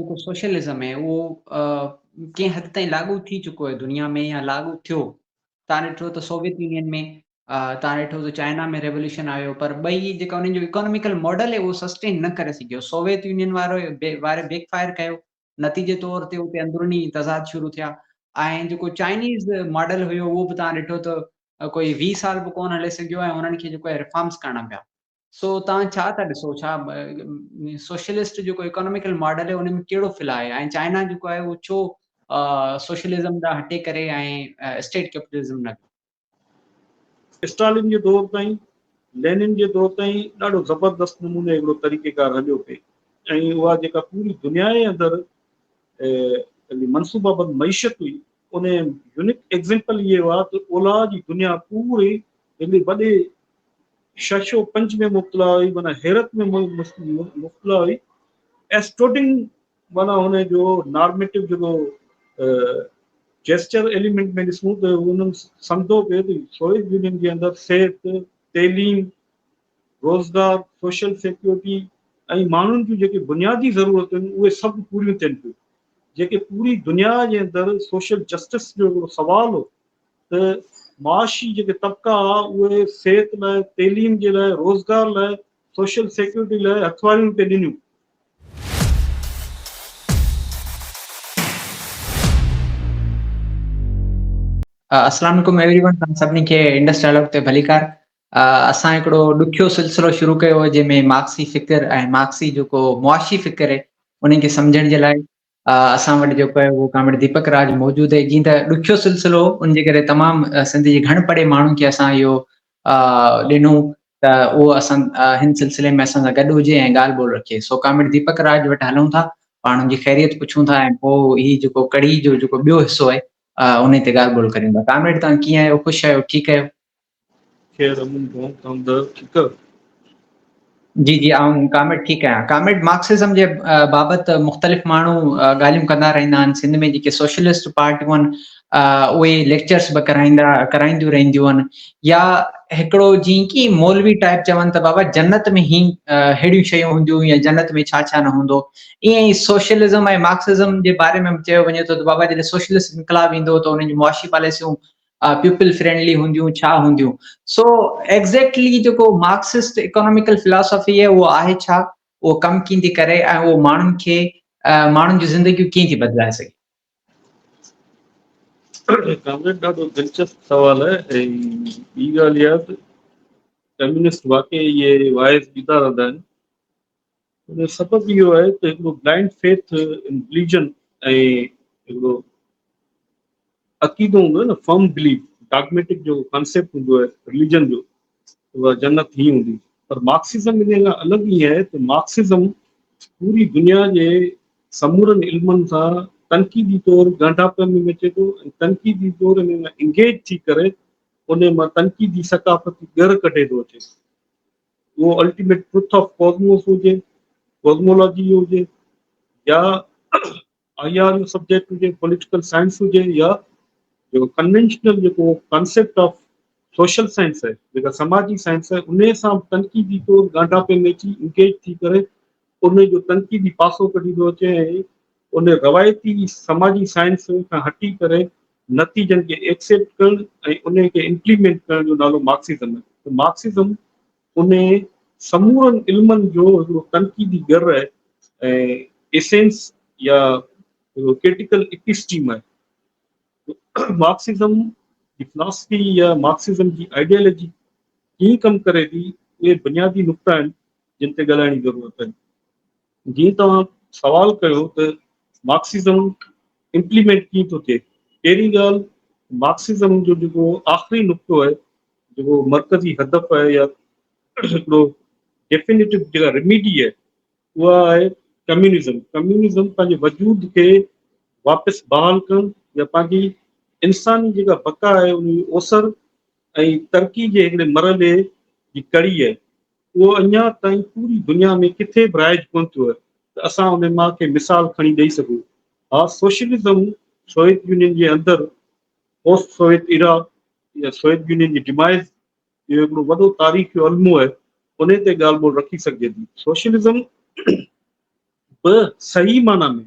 جيڪو سوشلزم آهي اهو ڪنهن حد تائين لاڳو ٿي چڪو آهي دنيا ۾ يا لاڳو ٿيو. تان ڏٺو ته سوويت يونين ۾ تان ڏٺو ته چائنا ۾ ريوليوشن آيو پر ٻئي جيڪا انهن جو اڪانوميڪل ماڊل آهي اهو سسٽين نه ڪري سگهيو. سوويت يونين وارو واري بيڪ فائر ڪيو، نتيجي طور تي اتي اندروني تضاد شروع ٿيا ۽ جيڪو چائنيز ماڊل هيو اهو به تان ڏٺو ته ڪوئي 20 سال به ڪونه هلي سگهيو ۽ انهن کي جيڪو آهي ريفارمز ڪرڻا پيا. سو توهان ڇا ٿا ڏسو، ڇا سوشلسٽ جيڪو اڪانوميڪل ماڊل آهي ان ۾ ڪهڙو فلا آهي ۽ چائنا جيڪو آهي اهو ڇو سوشلزم ڏانهن هٽي ڪري ۽ اسٽيٽ ڪيپيٽلزم نه اسٽالن جي دور تائين، لينن جي دور تائين ڏاڍو زبردست نموني هڪڙو طريقيڪار هليو پئي ۽ اها جيڪا پوري دنيا جي اندر منصوبه بند معيشت هئي ان يونيڪ ايگزيمپل اهي هئا ته اولهه جي دنيا پوري هڪڙي وڏي شش و پنج ۾ مبتلا هئي، معنيٰ حيرت ۾ مبتلا هئي. ايسٽوڊنگ معنيٰ هن جو نارميٽو جيڪو جيسچر ايليمينٽ ۾ ڏسون ته انهن سمجهو پيو ته سوويت يونين جي اندر صحت، تعليم، روزگار، سوشل سيڪيورٽي ۽ ماڻهن جون جيڪي بنيادي ضرورتون آهن اهي سڀ پوريون ٿين پيون. جيڪي پوري دنيا جي اندر سوشل جسٽس جو هڪڙو سوال هو ته معاشي جيڪي طبقا هئا اهي صحت لاء، تعليم جي لاء، روزگار لاء، سوشل سيڪيورٽي لاء هٿواريون پئي ڏنيون. السلام عليڪم ايوري ون، توهان سڀني کي انڊس ڊائلاگ تي ڀليڪار. اسان هڪڙو ڏکيو سلسلو شروع ڪيو هو جنهن ۾ مارڪسي فڪر ۽ مارڪسي جيڪو معاشي فڪر آهي ان کي سمجهڻ جي لاء اسان وٽ جيڪو آهي اهو ڪامريڊ ديپڪ راج موجود آهي. جيئن ته ڏکيو سلسلو هو ان جي ڪري تمام سنڌ جي گهڻ پڙهي ماڻهن کي اسان اهو ڏنو ته اهو اسان هن سلسلي ۾ اسان سان گڏ هجي ۽ ڳالهه ٻولهه رکي. سو ڪامريڊ ديپڪ راج وٽ هلون ٿا، پاڻ ان جي خيريت پڇون ٿا ۽ پوء هي جيڪو ڪڙهي جو جيڪو ٻيو حصو آهي ان تي ڳالهه ٻولهه ڪريون ٿا. ڪامريڊ توهان ڪيئن آهيو، خوش آهيو، ٺيڪ آهيو؟ خير امن ڀون تان ٻڌايو ٺيڪ آ. جي جي آئون ڪامريڊ ٺيڪ آهيان. ڪامريڊ مارڪسزم جي بابت مختلف ماڻهو ڳالهيون ڪندا رهندا آهن. سنڌ ۾ جيڪي سوشلسٽ پارٽيون آهن اهي ليڪچرس به ڪرائيندا ڪرائينديون رهنديون آهن يا هڪڙو جيئن ڪي مولوي ٽائپ چون ته بابا جنت ۾ هي ههڙيون شيون هونديون يا جنت ۾ ڇا ڇا نه هوندو. ائين ئي سوشلزم ۽ مارڪسزم جي باري ۾ به چيو وڃي ٿو ته بابا جڏهن سوشلسٽ انقلاب ايندو ته انهن جون معاشي پاليسيون پيپل فرينڊلي هونديون ڇا هونديون. سو ايگزيڪٽلي جيڪو مارڪسسٽ اڪاناميڪل فلاسافي آهي اهو آهي ڇا، اهو ڪم ڪيئن ٿي ڪري ۽ اهو ماڻهن کي ماڻهن جون زندگيون ڪيئن ٿي بدلائي سگهي؟ ڪامريڊ ڏاڍو دلچسپ سوال آهي ۽ ٻي ڳالهه اها ته ڪميونسٽ واقعي اهي واعظ ڏيندا رهندا آهن. ان جو سبب اهو آهي ته هڪڙو بلائنڊ فيٿ ان رليجن ۽ هڪڙو عقيدو هوندو آهي نه، فرم بليف، ڊاگميٽڪ جو ڪانسيپٽ هوندو آهي رليجن جو ته جنت هي هوندي. پر مارڪسزم ان کان الڳ ائين آهي ته مارڪسزم پوري دنيا جي سمورن علمن سان تنقيدي طور ڳانڍاپي ۾ اچي ٿو ۽ تنقيدي طور ان ۾ انگيج ٿي ڪري ان مان تنقيدي ثقافتي ڳر ڪڍي ٿو اچي. اهو الٽيميٽ ٽروٿ آف ڪوزموس هجي، ڪوزمولاجي هجي يا I R جو سبجيڪٽ هجي، پوليٽيڪل سائنس هجي يا جيڪو ڪنوينشنل جيڪو ڪانسيپٽ آف سوشل سائنس آهي، جيڪا سماجي سائنس آهي، انهي سان به تنقيدي طور ڳانڍاپي ۾ اچي انگيج ٿي ڪري ان جو تنقيدي پاسو ڪڍي ٿو اچي ۽ ان روايتي سماجي سائنس کان هٽي ڪري نتيجن کي ايڪسيپٽ ڪرڻ ۽ انهي کي امپليمينٽ ڪرڻ جو نالو مارڪسزم آهي. ته مارڪسزم انهي سمورن علمن جو هڪڙو تنقيدي ڳر آهي ۽ ايسينس يا هڪڙو ڪرٽيڪل اپسٽيم آهي. مارڪسزم جي فلاسفي يا مارڪسزم جي آئيڊيالوجي ڪيئن ڪم ڪري ٿي، اهي بنيادي نقطا آهن جن تي ڳالهائڻ جي ضرورت آهي. جيئن توهان سوال ڪيو ته مارڪسزم امپليمينٽ ڪيئن ٿو ٿئي، پهرين ڳالهه مارڪسزم جو جيڪو آخري نقطو آهي، جيڪو مرڪزي هدف آهي يا هڪڙو ڊيفينيٽو جيڪا ريميڊي آهي اها آهي ڪميونزم. ڪميونزم پنهنجي وجود کي واپس بحال ڪرڻ يا پنهنجي انساني جيڪا بقا آهي ان جي اوسر ۽ ترقي جي هڪڙي مرحلي جي ڪڙي آهي. اهو اڃا تائين پوري دنيا ۾ ڪٿي به رائج ڪونه ٿيو آهي ته اسان ان مان ڪي مثال کڻي ڏئي سگهون. ها سوشلزم سوويت يونين جي اندر پوسٽ سوويت ايرا يا سوويت يونين جي ڊمائز اهو هڪڙو وڏو تاريخي المو آهي، انهي تي ڳالهه ٻولهه رکي سگهجي ٿي. سوشلزم به به صحيح معنيٰ ۾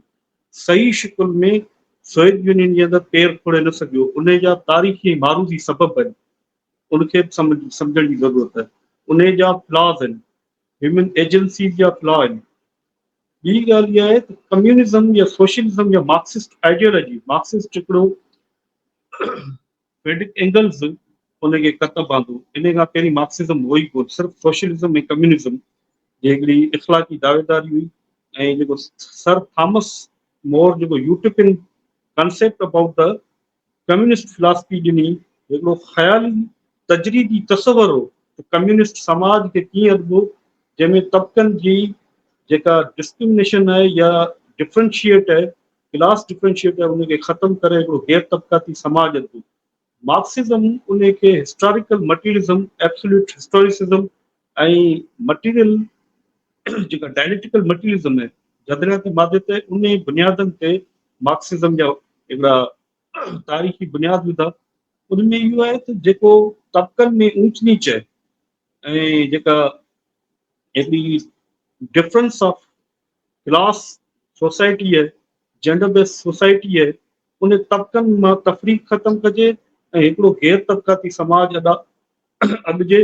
صحيح شڪل ۾ سوويت يونين جي اندر پير کوڙي نه سگهيو. انهي جا تاريخي ۽ معروضي سبب آهن، ان کي به سمجهڻ جي ضرورت آهي. انهي جا فلاز آهن، هيومن ايجنسيز جا فلا آهن. ٻي ڳالهه اها آهي ته ڪميونزم يا سوشلزم يا مارڪسسٽ آئيڊيالاجي، مارڪسسٽ هڪڙو فريڊرڪ اينگلز ان کي ڪتب آندو. انهيء کان پهرين مارڪسزم هو ئي ڪونه، صرف سوشلزم ۽ ڪميونزم جي هڪڙي اخلاقي دعويداري هئي ۽ جيڪو سر ٿامس مور جيڪو utopian concept about the communist philosophy ڏني، هڪڙو خيالي تجريدي تصور هو ته ڪميونسٽ سماج کي ڪيئن اڏبو، جنهن ۾ طبقن جي جيڪا ڊسڪرمنيشن آهي يا ڊفرنشيئيٽ آهي، ڪلاس ڊفرنشيئيٽ آهي، ان کي ختم ڪري هڪڙو غير طبقاتي سماج اڏبو. مارڪسزم ان کي هسٽاريڪل مٽيريلزم، ايبسوليوٽ هسٽوريسزم ۽ مٽيريل جيڪا ڊائليڪٽيڪل مٽيريلزم آهي، جدلياتي ماديت آهي، انهي بنيادن تي مارڪسزم جا هڪڙا تاريخي بنياد وڌا. ان ۾ اهو آهي ته جيڪو طبقن ۾ اونچ نيچ آهي ۽ جيڪا هڪڙي ڊفرنس آف ڪلاس سوسائٽي آهي، جينڊر بيس سوسائٽي آهي، ان طبقن مان تفريق ختم ڪجي ۽ هڪڙو غير طبقاتي سماج اڏا اڏجي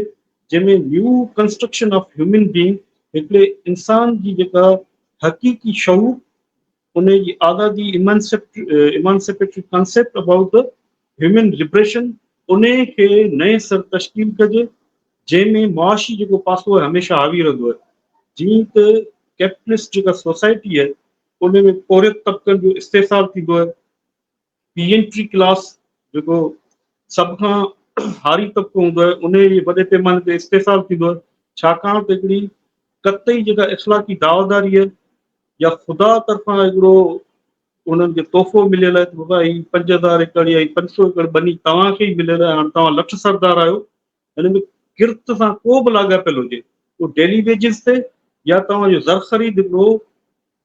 جنهن ۾ new construction of human being هڪڙي انسان جي جيڪا حقيقي شعور ان جي آزادي emancipatory concept about the human liberation ان کي نئين سر تشڪيل ڪجي جنهن ۾ معاشي جيڪو پاسو آهي هميشه حاوي رهندو آهي جيئن ته ڪيپٽلسٽ جيڪا سوسائٽي آهي ان ۾ پورهيت طبقن جو استحصال ٿيندو آهي پيئنٽري ڪلاس جيڪو سڀ کان هاري طبقو هوندو آهي ان جي وڏي پيماني تي استحصال ٿيندو آهي ڇاڪاڻ ته هڪڙي قطعي جيڪا اخلاقي دعويداري آهي يا خدا طرفان هڪڙو انهن کي تحفو مليل آهي ته بابا هي 5000 ايڪڙ يا هي 500 ايڪڙ ٻني توهان کي ئي مليل آهي هاڻ توهان لٺ سردار آهيو هن ۾ ڪرت سان ڪو به لاڳاپيل هجي اهو ڊيلي ويجز تي يا توهان جو زرخريد هڪڙو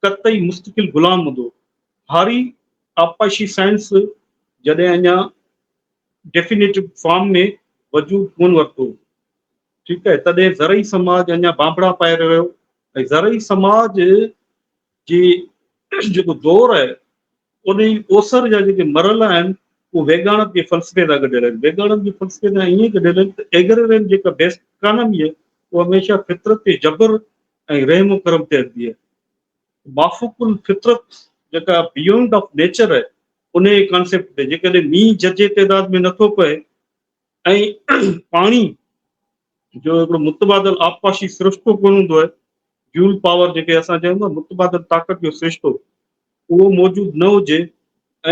قطعي مستقل غلام هوندو. هاري آبپاشي سائنس جڏهن اڃا ڊيفينيٽو فارم ۾ وجود ڪونه ورتو ٺيڪ آهي تڏهن زرعي سماج اڃا بانبڙا پائي رهيو ۽ زرعي سماج جي جيڪو دور آهي ان جي اوسر جا جيڪي مرحلا آهن اهي ويڳاڻپ جي فلسفي سان گڏيل آهن. ويڳاڻپ جي فلسفي سان ائين گڏيل آهن ته ايگريرين جيڪا بيسٽ اڪانامي آهي اها هميشه فطرت جي جبر ۽ رحم و ڪرم تي هلندي آهي. مافوق الفطرت جيڪا بيونڊ آف نيچر آهي ان جي ڪانسيپٽ تي جيڪڏهن مينهن ججهي تعداد ۾ نٿو پئي ۽ پاڻي جو هڪڙو متبادل آبپاشي سرشتو ڪونه هوندو آهي، ڊيول پاور جيڪي اسان چئون ٿا متبادل طاقت جو سرشتو اهو موجود نه هجي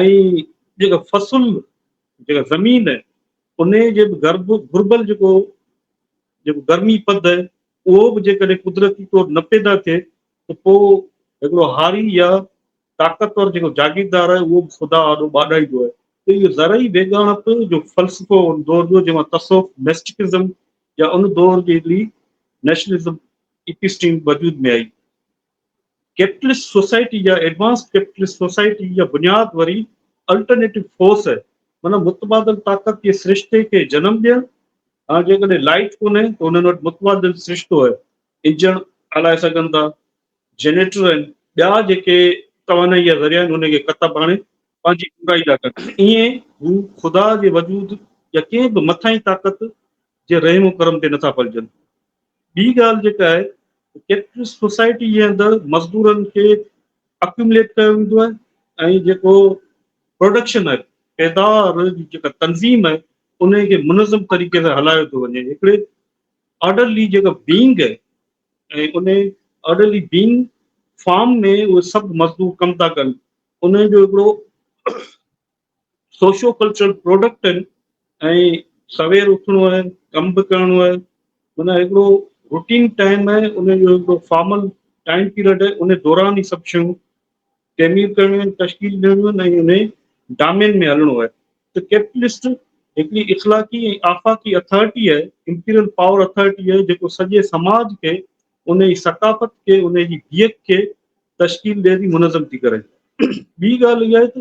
۽ جيڪا فصل جيڪا زمين آهي ان جي به گرب گهربل جيڪو جيڪو گرمي پد آهي اهو به جيڪڏهن قدرتي طور نه پيدا ٿئي ته پوء هڪڙو هاري يا طاقتور جيڪو جاگيردار آهي اهو به خدا آڏو ٻاڏائيندو آهي ته اهو زرعي ويڳاڻپ جو فلسفو ان دور جو جنهن مان تصوف، Mysticism، يا ان دور جي هڪڙي نيشنلزم ايپسٽيم وجود ۾ آئي. ڪيپٽلسٽ سوسائٽي يا ايڊوانسڊ ڪيپٽلسٽ سوسائٽي جا بنياد وري الٽرنيٽو فورس آهي معنيٰ متبادل طاقت جي سرشتي کي جنم ڏيڻ. هاڻ جيڪڏهن لائيٽ ڪونهي ته انهن وٽ متبادل سرشتو آهي، انجڻ هلائي سگهن ٿا، جنريٽر آهن، ٻيا جيڪي توانائي جا ذريعا آهن انهن کي ڪتب آڻي پنهنجي پورائي ٿا ڪن. ائين هو خدا جي وجود يا ڪنهن به مٿاهين طاقت جي رحم و ڪرم تي نٿا پلجن. ٻي ڳالهه جيڪا آهي ته ڪيپٽلسٽ سوسائٽي جي اندر مزدورن کي اڪيومليٽ ڪيو ويندو آهي ۽ جيڪو پروڊڪشن آهي، پيداوار جي جيڪا تنظيم آهي، انهي کي منظم طريقي سان هلايو ٿو وڃي. هڪڙي آرڊرلي جيڪا بينگ آهي ۽ انهي آرڊرلي بينگ فارم ۾ اهي سڀ مزدور ڪم ٿا ڪن انهن جو هڪڙو سوشو ڪلچرل پروڊڪٽ آهن ۽ سوير اٿڻو آهي ڪم به ڪرڻو آهي معنيٰ هڪڙو روٽين ٽائيم آهي ان جو هڪڙو فارمل ٽائيم پيريڊ آهي ان دوران هي سڀ شيون تعمير ڪرڻيون آهن، تشڪيل ڏيڻيون آهن ۽ انهي ڊامين ۾ هلڻو آهي ته ڪيپٽلسٽ هڪڙي اخلاقي ۽ آفاقي اٿارٽي آهي، امپيريل پاور اٿارٽي آهي جيڪو سڄي سماج کي، انهي ثقافت کي، انهي جي بيهڪ کي تشڪيل ڏئي ٿي، منظم ٿي ڪري. ٻي ڳالهه اها آهي ته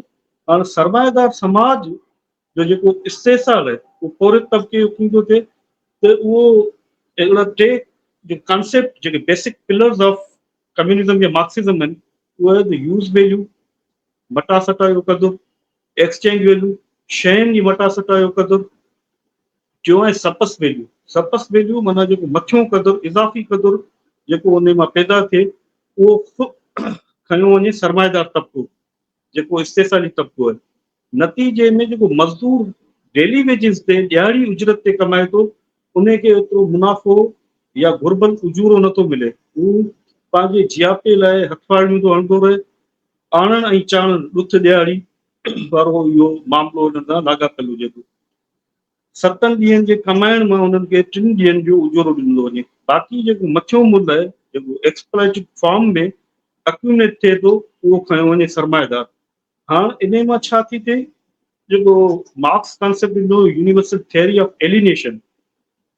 هاڻ سرمائيدار سماج جو جيڪو استحصال آهي اهو پورهيت طبقي جو ٿيندو ٿئي ته اهو اهڙا ٽي جيڪي ڪانسيپٽ جيڪي بيسڪ پلرز آف ڪميونزم يا مارڪسزم آهن اهو آهي ته يوز ويليو، مٽاسٽا جو قدر، ايڪسچينج ويليو، شين جي مٽاسٽا جو قدر، ٽيون آهي سپس ويليو، سپس ويليو معنيٰ جيڪو مٿيون قدر، اضافي قدر جيڪو ان مان پيدا ٿئي اهو کنيو وڃي سرمائيدار طبقو جيڪو استحصالي طبقو آهي. نتيجي ۾ جيڪو مزدور ڊيلي ويجز تي ڏهاڙي اجرت تي ڪمائي ٿو ان کي ايترو منافعو يا گهربل اجورو نٿو ملي. هو پنهنجي جياپي لاء هٿ ڦاڙيون ٿو هڻندو رهي. آڻڻ ۽ چاڻڻ ڏٿ ڏهاڙي وارو اهو معاملو انهن سان لاڳاپيل هجي ٿو. ستن ڏينهن جي ڪمائڻ مان انهن کي ٽن ڏينهن جو اجورو ڏنو ٿو وڃي. باقي جيڪو مٿيون ملهه آهي، جيڪو ايڪسپلائٽڊ فارم ۾ اڪيومليٽ ٿئي ٿو، اهو کنيو وڃي سرمائيدار. هاڻ انهي مان ڇا ٿي ٿئي؟ جيڪو مارڪس ڪانسيپٽ ڏنو يونيورسل ٿيوري آف ايلينيشن،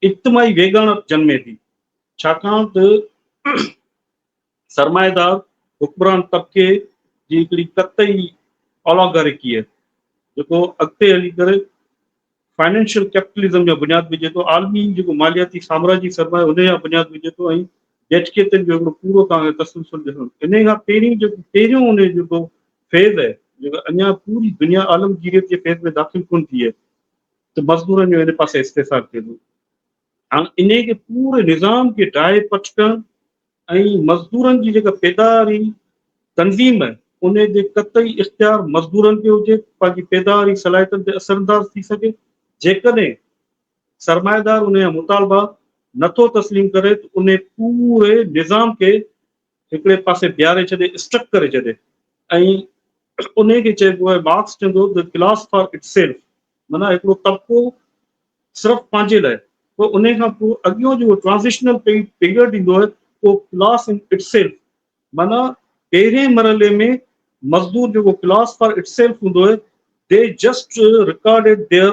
اجتماعي ويڳاڻپ جنمي ٿي. ڇاڪاڻ ته سرمائيدار حڪمران طبقي جي هڪڙي قطعي اولاگارڪي آهي، جيڪو اڳتي هلي ڪري فائنانشل ڪيپٽلزم جا بنياد وجهي ٿو، عالمي جيڪو مالياتي سامراجي سرمايو ان جا بنياد وجهي ٿو ۽ بيٺڪيتن جو هڪڙو پورو توهان کي تسلسل ڏسڻ. انهي کان پهرين جيڪو پهريون ان جو جيڪو فيز آهي، جيڪو اڃا پوري دنيا عالمگيريت جي فيز ۾ داخل ڪونه ٿي آهي ته مزدورن جو ان پاسي استحصال ٿئي ٿو. هاڻ انهي کي پوري نظام کي ڊاهي پٽ ڪرڻ ۽ مزدورن جي جيڪا پيداواري تنظيم آهي ان تي قطعي اختيار مزدورن کي هجي، پنهنجي پيداواري صلاحيتن تي اثرانداز ٿي سگهي، جيڪڏهن سرمائيدار ان جا مطالبا نٿو تسليم ڪري ته ان پوري نظام کي هڪڙي پاسي بيهاري ڇڏي، اسٽڪ ڪري ڇڏي ۽ ان کي چئبو آهي مارڪس چوندو هو ته ڪلاس فار it self معنيٰ هڪڙو طبقو صرف پنهنجي لاء پوء انهي کان پوء اڳيون جيڪو ٽرانزيشنل پيريڊ ايندو آهي اهو ڪلاس ان it self معنيٰ پهرين مرحلي ۾ مزدور جيڪو ڪلاس فار it self هوندو آهي they just recorded their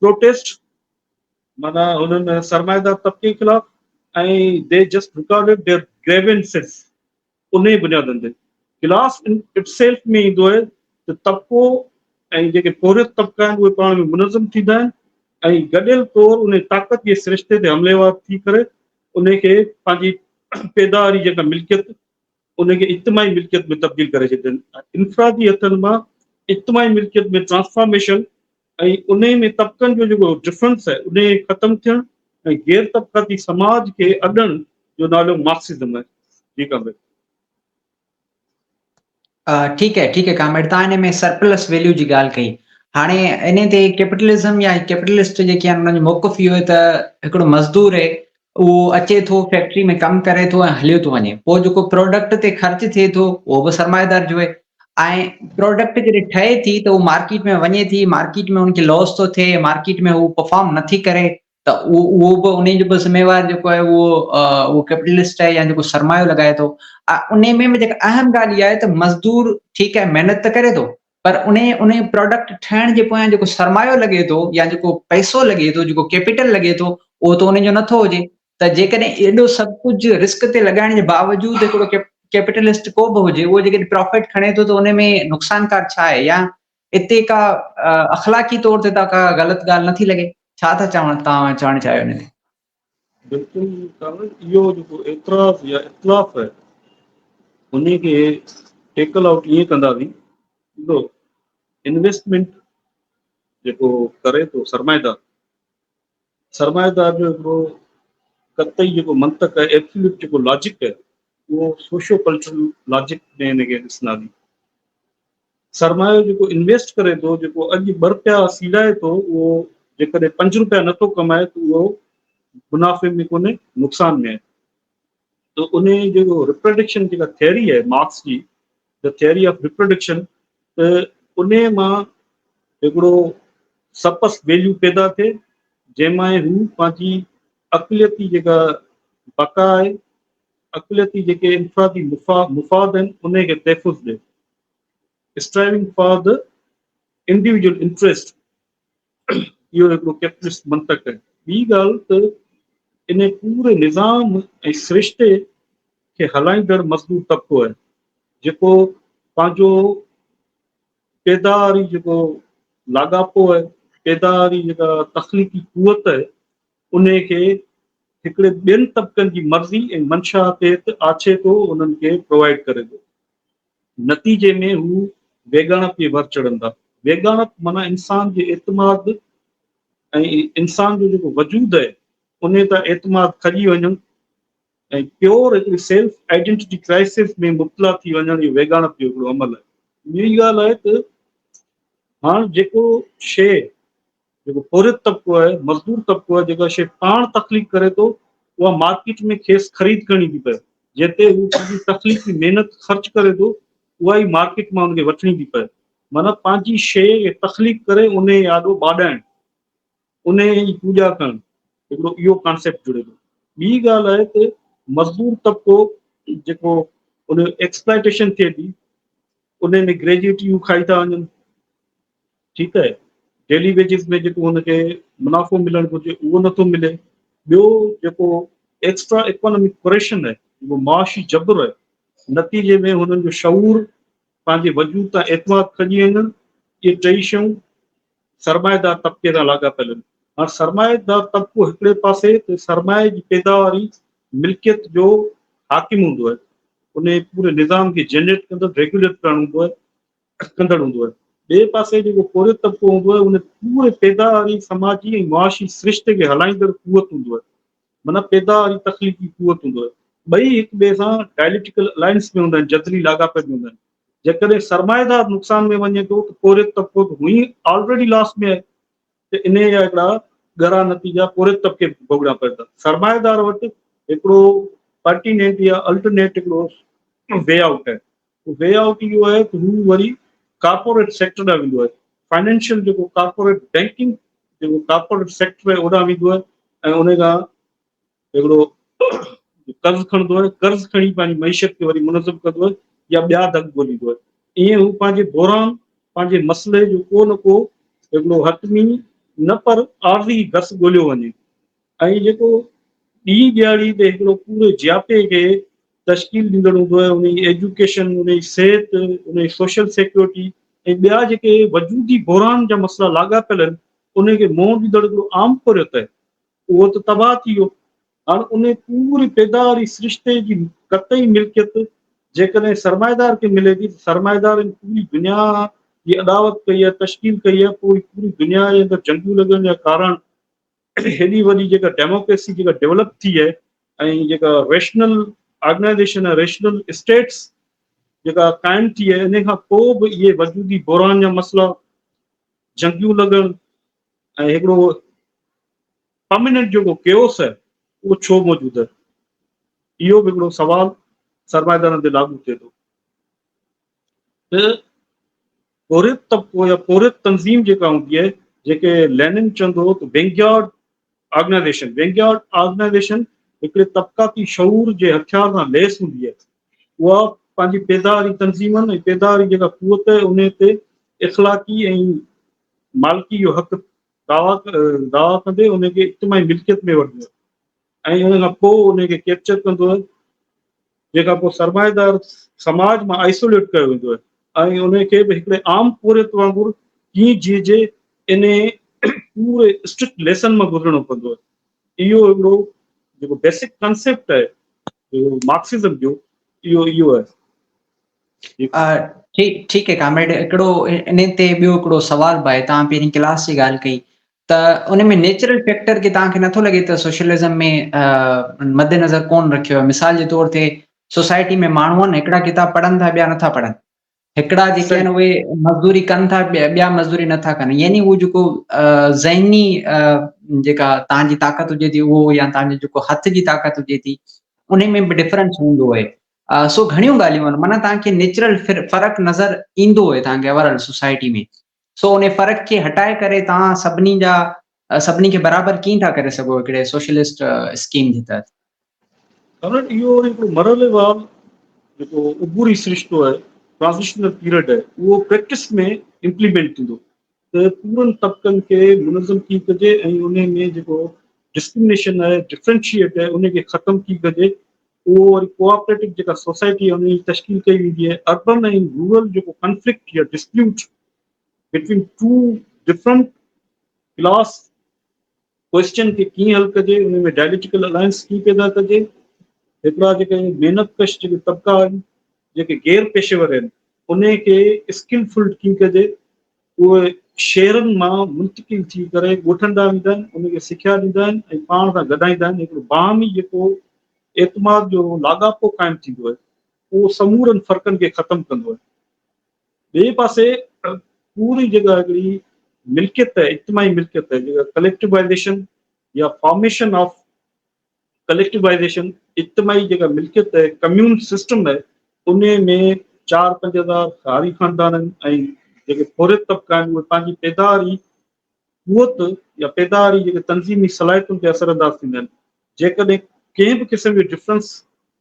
protest معنيٰ هنن سرمائيدار طبقي خلاف ۽ they just recorded their grievances انهيء بنيادن تي ڪلاس ان it self ۾ ايندو آهي ته طبقو ۽ جيڪي پورهيت طبقا آهن اهي پاڻ ۾ منظم ٿيندا آهن ۽ گڏيل طور انهي طاقت جي سرشتي تي حملي وار ٿي ڪري انهي کي پنهنجي پيداواري جيڪا ملڪيت انهي کي اجتماعي ملڪيت ۾ تبديل ڪري ڇڏيندا آهن. انفرادي هٿن مان اجتماعي ملڪيت ۾ ٽرانسفارميشن ۽ انهي ۾ طبقن جو جيڪو ڊفرنس آهي انهي کي ختم ٿيڻ ۽ غير طبقاتي سماج کي اڏڻ جو نالو مارڪسزم آهي. جي ڪامريڊ. ٺيڪ آهي ٺيڪ آهي ڪامريڊ تان ان ۾ سرپلس ويليو جي ڳالهه ڪئي هاڻي انهي تي ڪيپيٽلزم يا ڪيپيٽلسٽ جيڪي آهن انهن جو موقف اهو آهي ته هڪڙو مزدور آهي اهو اچي ٿو فيڪٽري ۾ ڪم ڪري ٿو ۽ هليو ٿو وڃي پوء جيڪو پروڊڪٽ تي خرچ ٿئي ٿو اهو به سرمائيدار جو آهي ۽ پروڊڪٽ جڏهن ٺهي ٿي ته اهو مارڪيٽ ۾ وڃي ٿي مارڪيٽ ۾ ان کي لاس ٿو ٿئي مارڪيٽ ۾ هو پرفارم نٿي ڪري ته اهو اهو به ان جو به ذميوار جيڪو آهي اهو اهو ڪيپيٽلسٽ آهي يا جيڪو سرمايو لڳائي ٿو ان ۾ به جيڪا اهم ڳالهه اها آهي ته مزدور ٺيڪ آهي محنت ته ڪري ٿو پر انهي انهي پراڊڪٽ ٺهڻ جي پويان جيڪو سرمايو لڳي ٿو يا جيڪو پئسو لڳي ٿو جيڪو ڪيپيٽل لڳي ٿو اهو ته انهي جو نٿو هجي ته جيڪڏهن ايڏو سڀ ڪجهه رسڪ تي لڳائڻ جي باوجود هڪڙو ڪيپيٽلسٽ ڪو به هجي اهو جيڪڏهن پرافٽ کڻي ٿو ته ان ۾ نقصانڪار ڇا آهي يا اتي ڪا اخلاقي طور تي ته ڪا غلط ڳالهه نٿي لڳي ڇا ٿا چوڻ توهان چوڻ چاهيو ان تي؟ بلڪل ڪامريڊ اهو جيڪو اعتراض يا اختلاف آهي انهي کي ٽيڪل آئوٽ ائين ڪنداسين ڏسو انويسٽمينٽ جيڪو ڪري ٿو سرمائيدار سرمائيدار جو هڪڙو قطعي جيڪو منطق آهي ايبسوليوٽ جيڪو لاجڪ آهي اهو سوشو ڪلچرل لاجڪ ۾ هن کي ڏسنداسين سرمايو جيڪو انويسٽ ڪري ٿو، جيڪو اڄ ٻه رپيا سيڙائي ٿو، اهو جيڪڏهن پنج رپيا نه ٿو ڪمائي ته اهو منافعي ۾ ڪونهي، نقصان ۾ آهي. ته انهي جيڪو ريپروڊڪشن جيڪا ٿيوري آهي مارڪس جي، The Theory of Reproduction، ته انهي مان هڪڙو سرپلس ويليو پيدا ٿئي، جنهن مان هو پنهنجي اقليتي جيڪا بقا آهي، اقليتي جيڪي انفرادي مفاد آهن، انهي کي تحفظ ڏئي. Striving for the individual interest اهو هڪڙو ڪيپٽلسٽ منطق آهي. ٻي ڳالهه ته ان پوري نظام ۽ سرشتي کي هلائيندڙ مزدور طبقو آهي جيڪو پنهنجو پيداواري جيڪو لاڳاپو آهي، پيداواري جيڪا تخليقي قوت آهي انهي کي هڪڙي ٻين طبقن جي مرضي ۽ منشا تحت آڇي ٿو انهن کي پرووائيڊ ڪري ٿو. نتيجي ۾ هو ويڳاڻپ جي ور چڙهن ٿا. ويڳاڻپ معنيٰ انسان جي اعتماد ۽ انسان جو جيڪو وجود آهي انهي تان اعتماد کڄي وڃڻ ۽ پيور هڪڙي سيلف آئيڊينٽيٽي ڪرائسز ۾ مبتلا ٿي وڃڻ اهو ويڳاڻپ جو هڪڙو عمل آهي. ٻي ڳالهه آهي ته هاڻ جيڪو شيء جيڪو پورهيت طبقو آهي، مزدور طبقو آهي، جيڪا شيء پاڻ تخليق ڪري ٿو، اها مارڪيٽ ۾ کيس خريد ڪرڻي ٿي پئي. جنهن تي هو پنهنجي تخليقي محنت خرچ ڪري ٿو، اها ئي مارڪيٽ مان ان کي وٺڻي ٿي پئي. معنيٰ پنهنجي شيء کي تخليق ڪري انهيء جي آڏو ٻاڏائڻ، انهيء جي پوڄا ڪرڻ، هڪڙو اهو ڪانسيپٽ جڙي ٿو. ٻي ڳالهه آهي ته مزدور طبقو جيڪو ان جو ايڪسپلائٽيشن ٿئي ٿي، انهيء ۾ گريجوئٽيون کائي ٿا وڃن. ٺيڪ آهي ڊيلي ويجز ۾ جيڪو هن کي منافعو ملڻ گهرجي اهو نٿو ملي ٻيو جيڪو ايڪسٽرا اڪانامڪ ڪريشن آهي جيڪو معاشي جبر آهي نتيجي ۾ هنن جو شعور پنهنجي وجود تان اعتماد کڄي وڃڻ اهي ٽئي شيون سرمائيدار طبقي سان لاڳاپيل آهن هاڻ سرمائيدار طبقو هڪڙي پاسي ته سرمائي جي پيداواري ملڪيت جو حاڪم هوندو آهي ان پوري نظام کي جنريٽ ڪندڙ ريگيوليٽ ڪرڻ هوندو آهي ڪندڙ هوندو آهي. ٻئي پاسي جيڪو پورهيت طبقو هوندو آهي ان پوري پيداواري سماجي ۽ معاشي سرشتي کي هلائيندڙ قوت هوندو آهي. معنيٰ پيداواري تخليقي قوت هوندو آهي. ٻئي هڪ ٻئي سان ڊائليڪٽيڪل الائنس ۾ هوندا آهن، جدلي لاڳاپي ۾ هوندا آهن. جيڪڏهن سرمائيدار نقصان ۾ وڃي ٿو ته پورهيت طبقو ته هونئن ئي آلريڊي لاس ۾ آهي ته انهيء جا هڪڙا ڳرا نتيجا پورهيت طبقي کي ڀوڳڻا پون ٿا. سرمائيدار وٽ هڪڙو پرٽينينٽ يا الٽرنيٽ هڪڙو وي آئوٽ آهي. وي آئوٽ اهو آهي ته هو وري ڪارپوريٽ سيڪٽر ڏانهن ويندو آهي فائنينشل جيڪو ڪارپوريٽ بينڪنگ جيڪو ڪارپوريٽ سيڪٽر آهي اوڏانهن ويندو آهي ۽ ان کان هڪڙو قرض کڻندو آهي قرض کڻي پنهنجي معيشت کي وري منظم ڪندو آهي يا ٻيا دڳ ڳوليندو آهي ائين هو پنهنجي بحران پنهنجي مسئلي جو ڪو نه ڪو هڪڙو حتمي نه پر عارضي گس ڳوليو وڃي ۽ جيڪو ڏينهن ڏيهاڙي تي هڪڙو پوري جياپي کي تشڪيل ڏيندڙ هوندو آهي، ان جي ايجوڪيشن، ان جي صحت، ان جي سوشل سيڪيورٽي ۽ ٻيا جيڪي وجودي بحران جا مسئلا لاڳاپيل آهن، ان کي منهن ڏيندڙ هڪڙو عام پورهيت آهي، اهو ته تباهه ٿي ويو. هاڻ ان پوري پيداواري سرشتي جي قطعي ملڪيت جيڪڏهن سرمائيدار کي ملي ٿي ته سرمائيدار ان پوري دنيا جي اڏاوت ڪئي آهي، تشڪيل ڪئي آهي، پوء پوري دنيا جي اندر جنگيون لڳڻ جا ڪارڻ هيڏي وڏي جيڪا ڊيموڪريسي جيڪا ڊيولپ ٿي آهي ۽ جيڪا ريشنل آرگنائيزيشن آهي ريشنل اسٽيٽس جيڪا قائم ٿي آهي ان کان پوء به اهي وجودي بحران جا مسئلا جنگيون لڳڻ ۽ هڪڙو پرماننٽ جيڪو ڪيوس آهي اهو ڇو موجود آهي اهو به هڪڙو سوال سرمائيدارن تي لاڳو ٿئي ٿو ته پورهيت طبقو يا پورهيت تنظيم جيڪا هوندي آهي جيڪي لينن چوندو هو ته وينگيارڊ آرگنائيزيشن وينگيارڊ آرگنائيزيشن هڪڙي طبقاتي شعور جي هٿيار سان ليس هوندي آهي اها پنهنجي پيداواري تنظيمن ۽ پيداواري جيڪا قوت آهي ان تي اخلاقي ۽ مالڪي جو حق دعويٰ دعويٰ ڪندي ان کي اجتماعي ملڪيت ۾ وٺندو آهي ۽ ان کان پوء ان کي ڪيپچر ڪندو آهي جنهن کان پوء سرمائيدار سماج مان آئسوليٽ ڪيو ويندو آهي ۽ ان کي به هڪڙي عام پورهيت وانگر ڪيئن جيئجي انهي پوري اسٽرڪٽ ليسن مان گذرڻو پوندو آهي. اهو هڪڙو جيڪو بيسڪ ڪانسيپٽ آهي جيڪو مارڪسزم جو اهو اهو آهي. ٺيڪ ٺيڪ آهي ڪامريڊ هڪڙو انهي تي ٻيو هڪڙو سوال به آهي توهان پهرين ڪلاس جي ڳالهه ڪئي ته ان ۾ نيچرل فيڪٽر کي توهان کي نٿو لڳي ته سوشلزم ۾ مد نظر ڪون رکيو آهي مثال جي طور تي سوسائٽي ۾ ماڻهو آهن هڪڙا ڪتاب پڙهن ٿا ٻيا نٿا پڙهن هڪڙا جيڪي آهن اهي مزدوري ڪن ٿا ٻيا مزدوري نٿا ڪن يعني هو جيڪو ذهني جيڪا توهان جي طاقت هجي ٿي اهو يا توهان جو جيڪو هٿ جي طاقت هجي ٿي ان ۾ به ڊفرنس هوندو آهي سو گهڻيون ڳالهيون آهن معنيٰ توهان کي نيچرل فرق نظر ايندو آهي توهان کي اوور آل سوسائٽي ۾ سو انهي فرق کي هٽائي ڪري توهان سڀني جا سڀني کي برابر ڪيئن ٿا ڪري سگهو هڪڙي سوشلسٽ اسڪيم جي تحت؟ ڪامريڊ اهو وري هڪڙو مرحليوار جيڪو عبوري سرشتو آهي ٽرانزيشنل پيريڊ آهي اهو پريڪٽس ۾ امپليمينٽ ٿيندو ته پورن طبقن کي منظم ڪيئن ڪجي ۽ انهي ۾ جيڪو ڊسڪرمنيشن آهي ڊفرنشيئيٽ آهي انهي کي ختم ڪيئن ڪجي اهو وري ڪوآپريٽو جيڪا سوسائٽي آهي ان جي تشڪيل ڪئي ويندي آهي اربن ۽ رورل جيڪو ڪنفلڪٽ يا dispute between two different class question کي ڪيئن حل ڪجي ان ۾ ڊائليڪٽيڪل الائنس ڪيئن پيدا ڪجي هڪڙا جيڪي محنت ڪش جيڪي طبقا آهن جيڪي غير پيشيور آهن انهي کي اسڪلفل ڪيئن ڪجي، اهي شهرن مان منتقل ٿي ڪري ڳوٺن ڏانهن ويندا آهن، انهن کي سکيا ڏيندا آهن ۽ پاڻ سان گڏائيندا آهن. هڪڙو باهمي جيڪو اعتماد جو لاڳاپو قائم ٿيندو آهي، اهو سمورن فرقن کي ختم ڪندو آهي. ٻئي پاسي پوري جيڪا هڪڙي ملڪيت آهي، اجتماعي ملڪيت آهي، جيڪا ڪليڪٽيوائزيشن يا فارميشن آف ڪليڪٽيوائزيشن، اجتماعي جيڪا ملڪيت آهي، ڪميون سسٽم آهي، انهي ۾ چار پنج هزار هاري خاندان آهن ۽ جيڪي پورهيت طبقا آهن اهي پنهنجي پيداواري قوت يا پيداواري جيڪي تنظيمي صلاحيتن تي اثر انداز ٿيندا آهن. جيڪڏهن ڪنهن به قسم جو ڊفرنس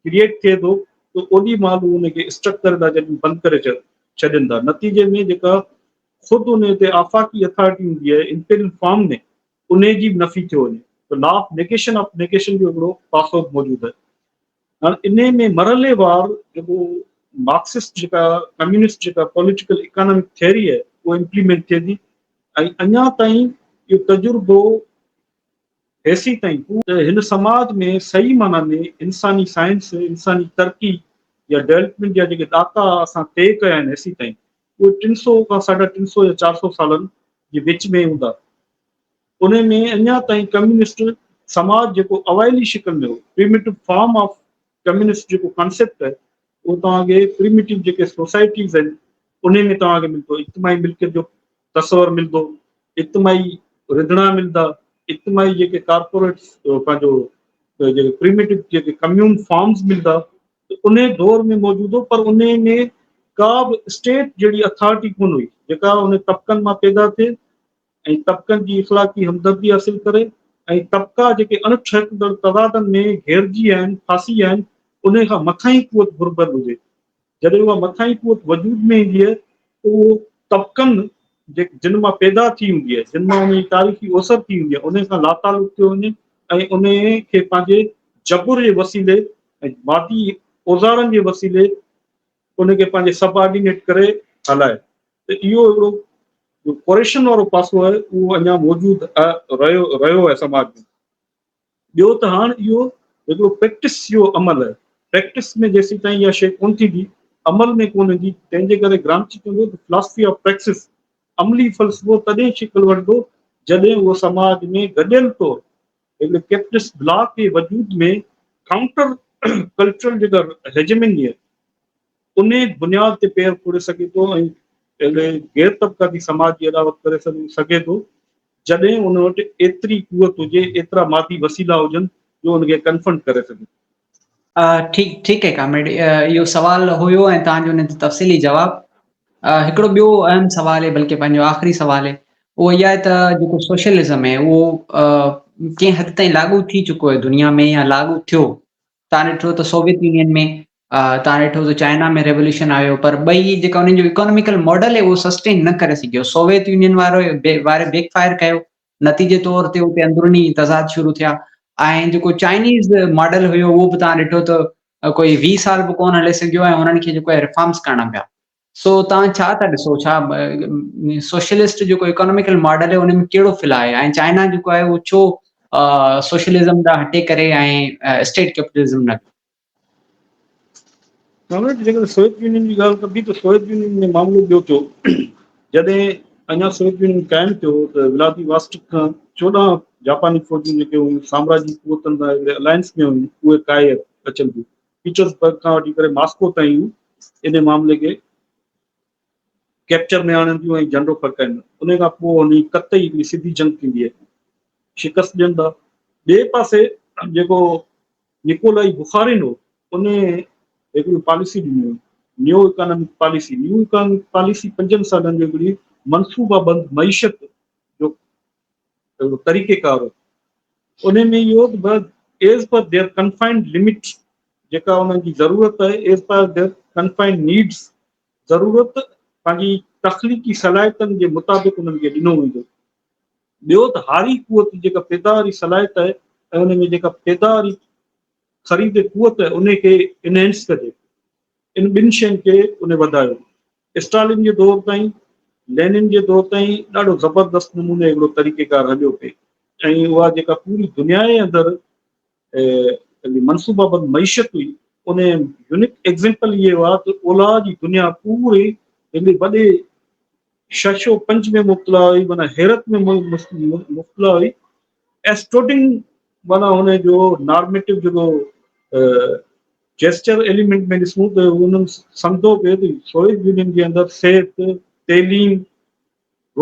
ڪريئيٽ ٿئي ٿو ته اوڏي مهل هو ان کي اسٽرڪ ڪري ٿا ڇڏين، بند ڪري ڇڏين ٿا. نتيجي ۾ جيڪا خود انهي تي آفاقي اٿارٽي هوندي آهي امپيريل فارم ۾ انهي جي به نفي ٿيو وڃي ته law of negation of negation جو هڪڙو پاسو به موجود آهي. هاڻ انهي ۾ مرحليوار جيڪو مارڪسسٽ جيڪا ڪميونسٽ جيڪا پوليٽيڪل اڪانامڪ ٿيوري آهي اها امپليمينٽ ٿئي ٿي ۽ اڃا تائين اهو تجربو هيسي تائين ته هن سماج ۾ صحيح معنيٰ ۾ انساني سائنس، انساني ترقي يا ڊولپمينٽ جا جيڪي ڏاڪا اسان طئي ڪيا آهن هيسي تائين اهي ٽن سو کان ساڍا ٽن سو يا 400 سالن جي وچ ۾ هوندا. انهي ۾ اڃا تائين ڪميونسٽ سماج جيڪو اوائلي شڪل ۾ هو، پريميٽو فارم آف ڪميونسٽ جيڪو ڪانسيپٽ آهي اهو توهان کي پريميٽو جيڪي سوسائٽيز آهن انهي ۾ توهان کي ملندو، اجتماعي ملڪيت جو تصور ملندو، اجتماعي رڌڻا ملندا، اجتماعي جيڪي ڪارپوريٽس پنهنجو جيڪي پريميٽو جيڪي ڪميون فارمز ملندا ته انهي دور ۾ موجود هو پر انهي ۾ ڪا به اسٽيٽ جهڙي اٿارٽي ڪونه هئي جيڪا انهي طبقن مان پيدا ٿئي ۽ طبقن جي اخلاقي همدردي حاصل ڪري ۽ طبقا جيڪي اڻ ٺهڪندڙ تضادن ۾ گهيرجي ويا آهن، ڦاسي ويا آهن، انهي کان مٿاهين قوت گهربل هجي. جڏهن اها مٿاهين قوت وجود ۾ ايندي آهي ته اهو طبقن جن مان پيدا ٿي هوندي آهي، جن مان ان جي تاريخي اوسر ٿي هوندي آهي، انهي کان لاتعلق ٿيو وڃي ۽ انهي کي پنهنجي جبر جي وسيلي ۽ مادي اوزارن جي وسيلي ان کي پنهنجي سب آرڊينيٽ ڪري هلائي ته اهو هڪڙو جو ڪوريشن وارو پاسو آهي اهو اڃا موجود رهيو رهيو آهي سماج ۾. ٻيو ته هاڻ اهو هڪڙو پريڪٽس جو عمل آهي، پريڪٽس ۾ جيسين تائين اها شيء ڪونه ٿيندي، عمل ۾ ڪونه ايندي، تنهن جي ڪري گرامچي چوندو ته فلاسفي آف پريڪسس، عملي فلسفو، تڏهن شڪل وٺندو جڏهن اهو سماج ۾ گڏيل طور هڪڙي ڪيپٽلسٽ بلاڪ جي وجود ۾ ڪائونٽر ڪلچرل جيڪا هيجمني آهي انهي بنياد تي پير کوڙي سگهي ٿو ۽ اهڙي غير طبقاتي سماج جي اڏاوت ڪري سگهي ٿو جڏهن ان وٽ ايتري قوت هجي، ايترا مادي وسيلا هجن جو ان کي ڪنفرنٽ ڪري سگهي. ٺيڪ ٺيڪ آهي ڪامريڊ اهو سوال هيو ۽ توهان جو ان تي تفصيلي جواب. هڪڙو ٻيو اهم سوال آهي بلڪه پنهنجو آخري سوال آهي اهو اها آهي ته جيڪو سوشلزم آهي اهو ڪنهن حد تائين لاڳو ٿي چڪو آهي دنيا ۾ يا لاڳو ٿيو. توهان ڏٺو ته سوويت يونين ۾ توهان ڏٺو ته چائنا ۾ ريولوشن آيو پر ٻئي جيڪا انهن جو اڪانوميڪل ماڊل آهي اهو سسٽين نه ڪري سگهيو. سوويت يونين وارو واري بيڪ فائر ڪيو، نتيجي طور تي اتي اندروني تضاد شروع ٿيا ۽ جيڪو چائنيز ماڊل هيو اهو به توهان ڏٺو ته ڪوئي 20 سال به ڪونه هلي سگهيو ۽ انهن کي جيڪو آهي ريفارمز ڪرڻا پيا. سو توهان ڇا ٿا ڏسو ڇا سوشلسٽ جيڪو اڪانوميڪل ماڊل آهي ان ۾ ڪهڙو فلا آهي ۽ چائنا جيڪو آهي اهو ڇو سوشلزم ڏانهن هٽي ڪري ۽ اسٽيٽ ڪيپيٽلزم نه ڪامريڊ جيڪڏهن سوويت يونين جي ڳالهه ڪبي ته سوويت يونين ۾ معاملو ٻيو ٿيو. جڏهن اڃا سوويت يونين قائم ٿيو ته ولادي واسٽڪ کان 14 جاپاني فوجون جيڪي هيون سامراجي قوتن سان هڪڙي الائنس ۾ هيون اهي ڪاهي اچن ٿيون. پيٽرزبرگ کان وٺي ڪري ماسڪو تائين هو ان معاملي کي ڪيپچر ۾ آڻن ٿيون ۽ جهنڊو ڦڙڪائين. ان کان پوء هن جي قطعي هڪڙي سڌي جنگ ٿيندي آهي، شڪست ڏين ٿا. ٻئي پاسي جيڪو نڪولائي بخارين هو، ان هڪڙي پاليسي ڏني هئي، new economic policy. New economic policy پنجن سالن جو هڪڙي منصوبابند معيشت جو هڪڙو طريقيڪار هو. انهي ۾ اهو ته as per their confined limit جيڪا انهن جي ضرورت آهي، as per their confined needs ضرورت پنهنجي تخليقي صلاحيتن جي مطابق انهن کي ڏنو ويندو. ٻيو ته هاري قوت جي جيڪا پيداواري صلاحيت آهي ۽ ان ۾ جيڪا پيداواري خريد قوت آهي انهي کي انهينس ڪجي. ان ٻن شين کي ان وڌايو. اسٽالن جي دور تائين، لينن جي دور تائين ڏاڍو زبردست نموني هڪڙو طريقيڪار هليو پئي ۽ اها جيڪا پوري دنيا جي اندر منصوبابند معيشت هئي ان يونيڪ ايگزيمپل اهو آهي ته اولهه جي دنيا پوري هڪڙي وڏي شش و پنج ۾ مبتلا هئي، معنيٰ حيرت ۾ مبتلا هئي. ايسٽوڊنگ معنيٰ هن جو نارميٽو جيڪو جيسچر ايليمينٽ ۾ ڏسون ته انهن سمجهو پيو ته سوويت يونين جي اندر صحت، تعليم،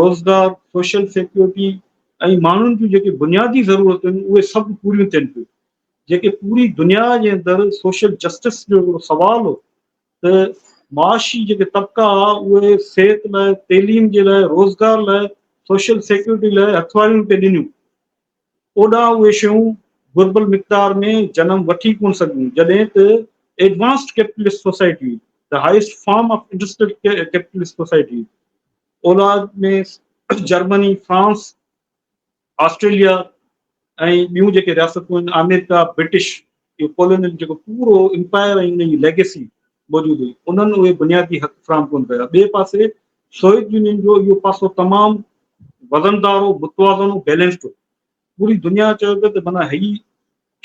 روزگار، سوشل سيڪيورٽي ۽ ماڻهن جون جيڪي بنيادي ضرورتون آهن اهي سڀ پوريون ٿين پيون، جيڪي پوري دنيا جي اندر سوشل جسٽس جو هڪڙو سوال هو ته معاشي جيڪي طبقا هئا اهي صحت لاء، تعليم جي لاء، روزگار لاء، سوشل سيڪيورٽي لاء هٿواريون پئي ڏنيون، اوڏانهن اهي شيون گهربل مقدار ۾ جنم وٺي ڪونه سگهيون، جڏهن ته ايڊوانسڊ ڪيپٽلسٽ سوسائٽي هئي، The highest form of industrial capitalist society، اولهه ۾ جرمني، فرانس، آسٽريليا ۽ ٻيون جيڪي رياستون آهن، آمريڪا، برٽش اهو ڪولونيل جيڪو پورو امپائر ۽ ان جي ليگيسي موجود هئي، انهن اهي بنيادي حق فراهم ڪونه ڪيا. ٻئي پاسي سوويت يونين جو اهو پاسو تمام وزندار هو، متوازن هو، بيلنسڊ هو. پوري دنيا چيو پيو ته معنيٰ هي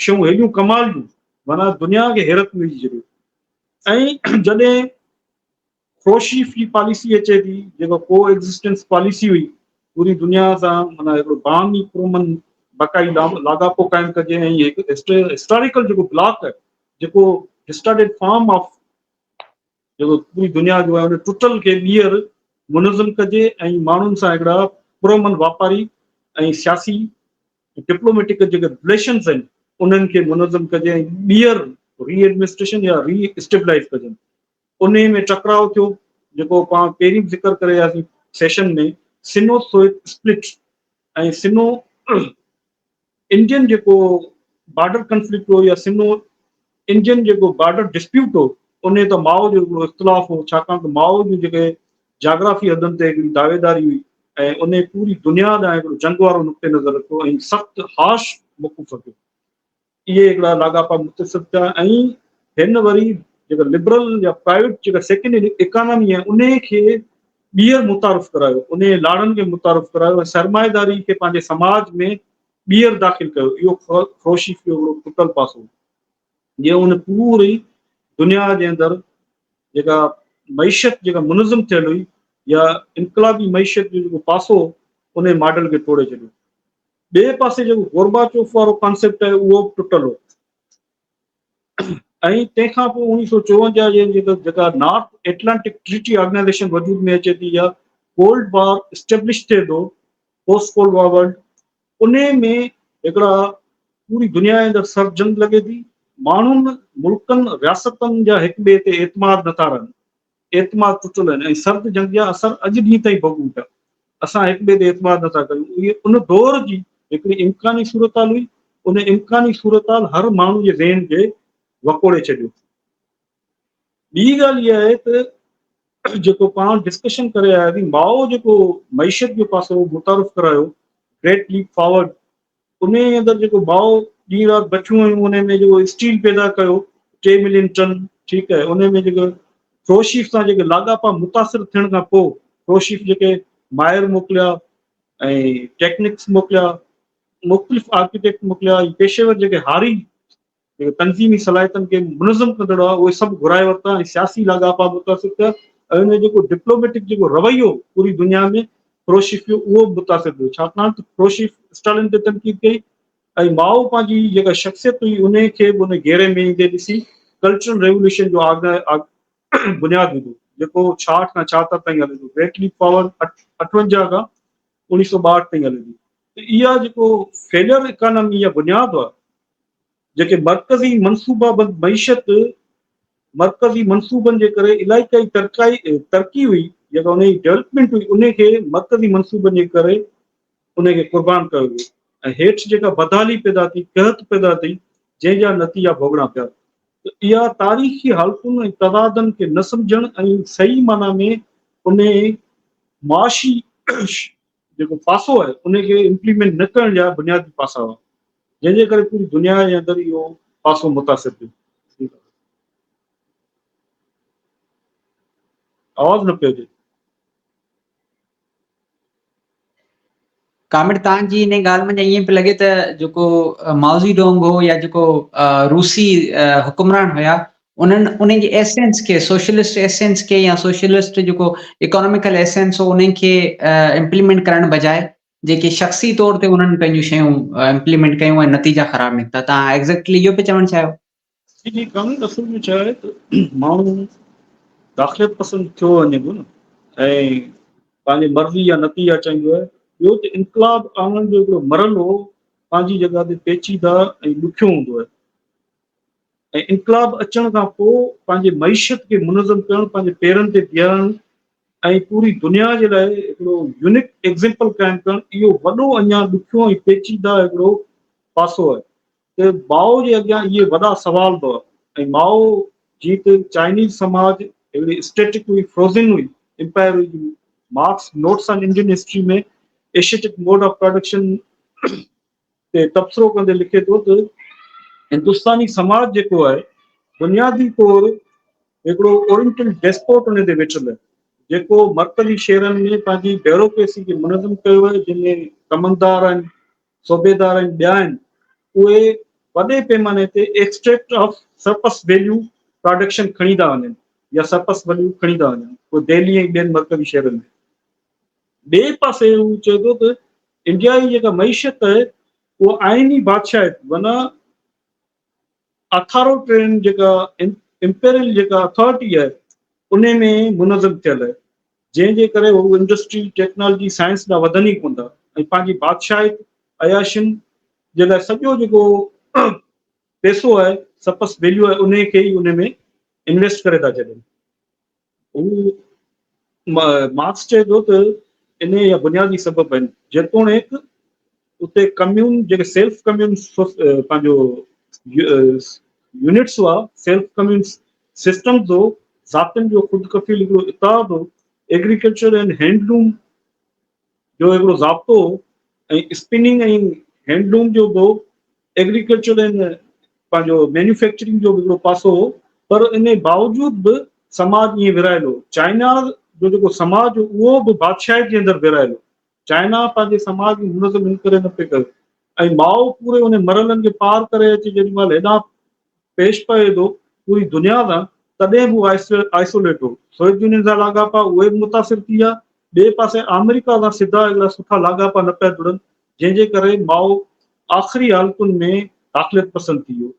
شيون هيڏيون ڪمال جون، معنيٰ دنيا کي حيرت ۾ وجهي ڇڏيو. ۽ جڏهن خروشيف جي پاليسي اچي ٿي، جيڪا ڪو ايگزسٽنس پاليسي هئي، پوري دنيا سان معنيٰ هڪڙو باهمي پرامن بقائي لاڳاپو قائم ڪجي ۽ هڪ هسٽاريڪل جيڪو بلاڪ آهي، جيڪو ڊسٽارٽيڊ فارم آف جيڪو پوري دنيا جو آهي، ان ٽٽل کي ٻيهر منظم ڪجي ۽ ماڻهن سان هڪڙا پرامن واپاري ۽ سياسي ڊپلوميٽڪ جيڪي رليشنز آهن انهن کي منظم ڪجي ۽ ٻيهر ري ايڊمنسٽريشن يا ري اسٽيبلائز ڪجن. انهي ۾ ٽڪراء ٿيو جيڪو پاڻ پهرين به ذڪر ڪري آياسين session ۾ Sino Soviet split ۽ Sino Indian جيڪو بارڊر ڪنفلڪٽ هو يا سنو انڊين جيڪو بارڊر ڊسپيوٽ هو انهي ته مائو جو هڪڙو اختلاف هو ڇاڪاڻ ته مائو جون جيڪي جاگرافي حدن تي هڪڙي دعويداري هئي ۽ انهي پوري دنيا ڏانهن هڪڙو جنگ وارو نقطي نظر رکيو ۽ سخت هارش موقف رکيو. اهي هڪڙا لاڳاپا متصف ٿيا ۽ هن وري جيڪا لبرل يا پرائيويٽ جيڪا سيڪنڊ اڪانامي آهي انهي کي ٻيهر متعارف ڪرايو، انهي لاڙن کي متعارف ڪرايو ۽ سرمائيداري کي پنهنجي سماج ۾ ٻيهر داخل ڪيو. اهو خروشيف جو هڪڙو کٽل پاسو هو جنهن ان پوري دنيا جي اندر جيڪا معيشت جيڪا منظم ٿيل هئي يا انقلابي معيشت جو جيڪو پاسو هو انهي ماڊل کي ٽوڙي ڇڏيو. ٻئي پاسي جيڪو گورباچوف وارو ڪانسيپٽ آهي اهو به ٽٽل هو ۽ تنهن کان پوء 1954 جي جيڪا جيڪا نارٿ ايٽلانٽڪ ٽريٽي آرگنائيزيشن وجود ۾ اچي ٿي يا ڪولڊ وار اسٽيبلش ٿئي ٿو پوسٽ ڪولڊ وار ورلڊ انهي ۾ هڪڙا پوري دنيا جي اندر سرد جنگ لڳي ٿي ماڻهن ملڪن رياستن جا هڪ ٻئي تي اعتماد نٿا رهن اعتماد ٽٽل آهن ۽ سرد جنگ جا اثر اڄ ڏينهن تائين ڀوڳون پيا. اسان هڪ ٻئي تي اعتماد نٿا ڪريون. اهي ان دور جي هڪڙي امڪاني صورتحال هئي. ان امڪاني صورتحال هر ماڻهو جي ذهن کي وڪوڙي ڇڏيو. ٻي ڳالهه اها آهي ته جيڪو پاڻ ڊسڪشن ڪري آياسين، مائو جيڪو معيشت جو پاسو متعارف ڪرايو، گريٽ ليپ فارورڊ، انهيء اندر جيڪو مائو ڏينهن رات بچيون هيون انهي ۾ جيڪو اسٽيل پيدا ڪيو ٽي ملين ٽن ٺيڪ آهي انهي ۾ جيڪو خروشيف سان جيڪي لاڳاپا متاثر ٿيڻ کان پوء خروشيف جيڪي ماهر موڪليا ۽ ٽيڪنڪس موڪليا مختلف آرڪيٽيڪٽ موڪليا ۽ پيشيور جيڪي هاري جيڪي تنظيمي صلاحيتن کي منظم ڪندڙ هئا اهي سڀ گهرائي ورتا ۽ سياسي لاڳاپا متاثر ٿيا ۽ ان جو جيڪو ڊپلوميٽڪ جيڪو رويو پوري دنيا ۾ خروشيف جو اهو به متاثر ٿيو ڇاڪاڻ ته خروشيف اسٽالن تي تنقيد ڪئي ۽ مائو پنهنجي جيڪا شخصيت هئي ان کي به ان گهيري ۾ ايندي ڏسي ڪلچرل ريوليوشن جو بنياد وڌو جيڪو 66 کان 76 تائين هلي ٿو گريٽ ليپ فارورڊ 58 کان 1962 تائين هلي ٿي ته اها جيڪو فيليئر اڪانامي جا بنياد هئا جيڪي مرڪزي منصوبه بند معيشت مرڪزي منصوبن جي ڪري علائقائي ترقي ترقي هئي جيڪا ان جي ڊولپمينٽ هئي ان کي مرڪزي منصوبن جي ڪري ان کي قربان ڪيو ويو ۽ هيٺ جيڪا بدحالي پيدا ٿي قحط پيدا ٿي جنهن جا نتيجا ڀوڳڻا پيا ته اها تاريخي حالتن ۽ تضادن کي نه سمجهڻ ۽ صحيح معنيٰ ۾ ان معاشي جيڪو پاسو آهي ان کي امپليمينٽ نه ڪرڻ جا بنيادي پاسا هئا جنهن جي ڪري پوري دنيا جي اندر اهو پاسو متاثر ٿيو. آواز نه پيو اچي. ڪامريڊ تان جي ان ڳالهه منجهه ائين پيو لڳي ته جيڪو مائوزي ڊونگ هو يا جيڪو روسي حڪمران هيا انهن انهن جي ايسينس کي سوشلسٽ ايسينس کي يا سوشلسٽ جيڪو اڪاناميڪل ايسينس هو انهن کي امپليمينٽ ڪرڻ بجاء جيڪي شخصي طور تي انهن پنهنجون شيون امپليمينٽ ڪيون ۽ نتيجا خراب نڪتا تان ايگزيڪٽلي اهو پئي چوڻ چاهيو؟ جي جي قانون اصل ۾ ڇا آهي ته ماڻهو داخليت پسند ٿيو وڃي ٿو نه ۽ پنهنجي مرضي جا نتيجا چاهيندو آهي ٻيو ته انقلاب آڻڻ جو هڪڙو مرحلو پنهنجي جڳهه تي پيچيده ۽ ڏکيو هوندو آهي ۽ انقلاب اچڻ کان پوء پنهنجي معيشت کي منظم ڪرڻ پنهنجي پيرن تي بيهارڻ ۽ پوري دنيا جي لاء هڪڙو يونڪ ايگزيمپل قائم ڪرڻ اهو وڏو اڃا ڏکيو ۽ پيچيده هڪڙو پاسو آهي ته مائو جي اڳيان اهي وڏا سوال به هئا ۽ مائو جيئن ته چائنيز سماج هڪڙي اسٽيٽڪ هئي فروزن هئي امپائر هئي Marx notes on Indian history ۾ Asiatic mode of production تي تبصرو ڪندي لکي ٿو ته هندستاني سماج جيڪو آهي بنيادي طور هڪڙو اورينٽل ڊيسپوٽ ان تي ويٺل آهي جيڪو مرڪزي شهرن ۾ پنهنجي بيوروڪريسي کي منظم ڪيو آهي جنهن ۾ ڪمندار آهن صوبيدار آهن ٻيا آهن اهي وڏي پيماني تي extract of surplus value production کڻي ٿا وڃن يا سرپس ويليو کڻي ٿا وڃن اهي دهلي ۽ ٻين مرڪزي شهرن ۾ ٻئي پاسي هو چئي ٿو ته انڊيا جي جيڪا معيشت آهي اها آئيني بادشاهيت معنيٰ اٿارٽرين جيڪا امپيريل جيڪا اٿارٽي آهي ان ۾ منظم ٿيل آهي جنهن جي ڪري هو انڊسٽري ٽيڪنالاجي سائنس ڏانهن وڌن ئي ڪونه ٿا ۽ پنهنجي بادشاهيت عياشين جي لاء سڄو جيڪو پيسو آهي سپس ويليو آهي ان کي ئي ان ۾ انويسٽ ڪري ٿا ڇڏين. هو مارڪس چئي ٿو ته انهيء جا بنيادي سبب آهن، جيتوڻيڪ اتي ڪميون جيڪي سيلف ڪميون پنهنجو يونٽس هئا، سيلف ڪميون سسٽمز هو، ذاتين جو خود ڪفيل هڪڙو اتحاد هو، ايگريڪلچر اينڊ هينڊلوم جو هڪڙو ضابطو هو ۽ اسپننگ ۽ هينڊلوم جو به ايگريڪلچر ۽ پنهنجو مينوفيڪچرنگ جو به هڪڙو پاسو هو پر ان باوجود به سماج ائين ورهايل هو. چائنا جو جيڪو سماج هو اهو به بادشاهيت جي اندر ورهايل هو. چائنا پنهنجي سماج کي منظم ان ڪري نه پئي ڪيو ۽ مائو پوري ان مرحلن کي پار ڪري اچي جيڏي مهل هيڏانهن پيش پئي ٿو پوري دنيا سان تڏهن به هو آئسوليٽ هو. سوويت يونين سان لاڳاپا اهي به متاثر ٿي ويا. ٻئي پاسي آمريڪا سان سڌا اهڙا سٺا لاڳاپا نه پيا جڙن جنهن جي ڪري مائو آخري حالتن ۾ داخليت پسند ٿي ويو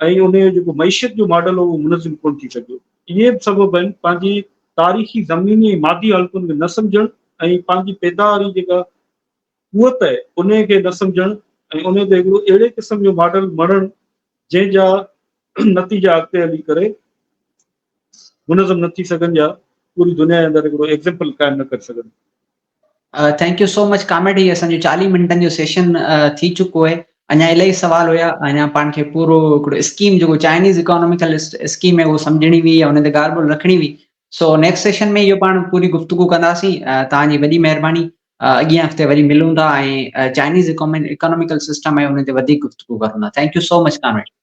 ۽ ان جو جيڪو معيشت جو ماڊل هو اهو منظم ڪونه ٿي سگهيو. اهي به سبب آهن پنهنجي تاريخي زميني ۽ مادي حالتن کي نه سمجهڻ ۽ پنهنجي پيداواري جيڪا قوت آهي انهي کي نه سمجهڻ ۽ انهي تي هڪڙو اهڙي قسم جو ماڊل مڙهڻ جنهن جا نتيجا اڳتي هلي ڪري منظم نه ٿي سگهن يا پوري دنيا جي اندر هڪڙو ايگزيمپل قائم نه ڪري سگهن. Thank you so much comrade هي اسان جو 40 منٽن جو سيشن ٿي چڪو آهي اڃا الاهي سوال هيا اڃا پاڻ کي پورو هڪڙو اسڪيم جيڪو چائنيز اڪانوميڪل اسڪيم آهي اهو سمجهڻي هئي يا ان تي ڳالهه ٻولهه رکڻي هئي سو نيڪسٽ سيشن ۾ اهو پاڻ پوري گفتگو ڪنداسين توهان جي وڏي مهرباني اڳئين هفتي وري ملون ٿا ۽ چائنيز اڪانوميڪل سسٽم ۽ ان تي وڌيڪ گفتگو ڪرون ٿا thank you so much comrade.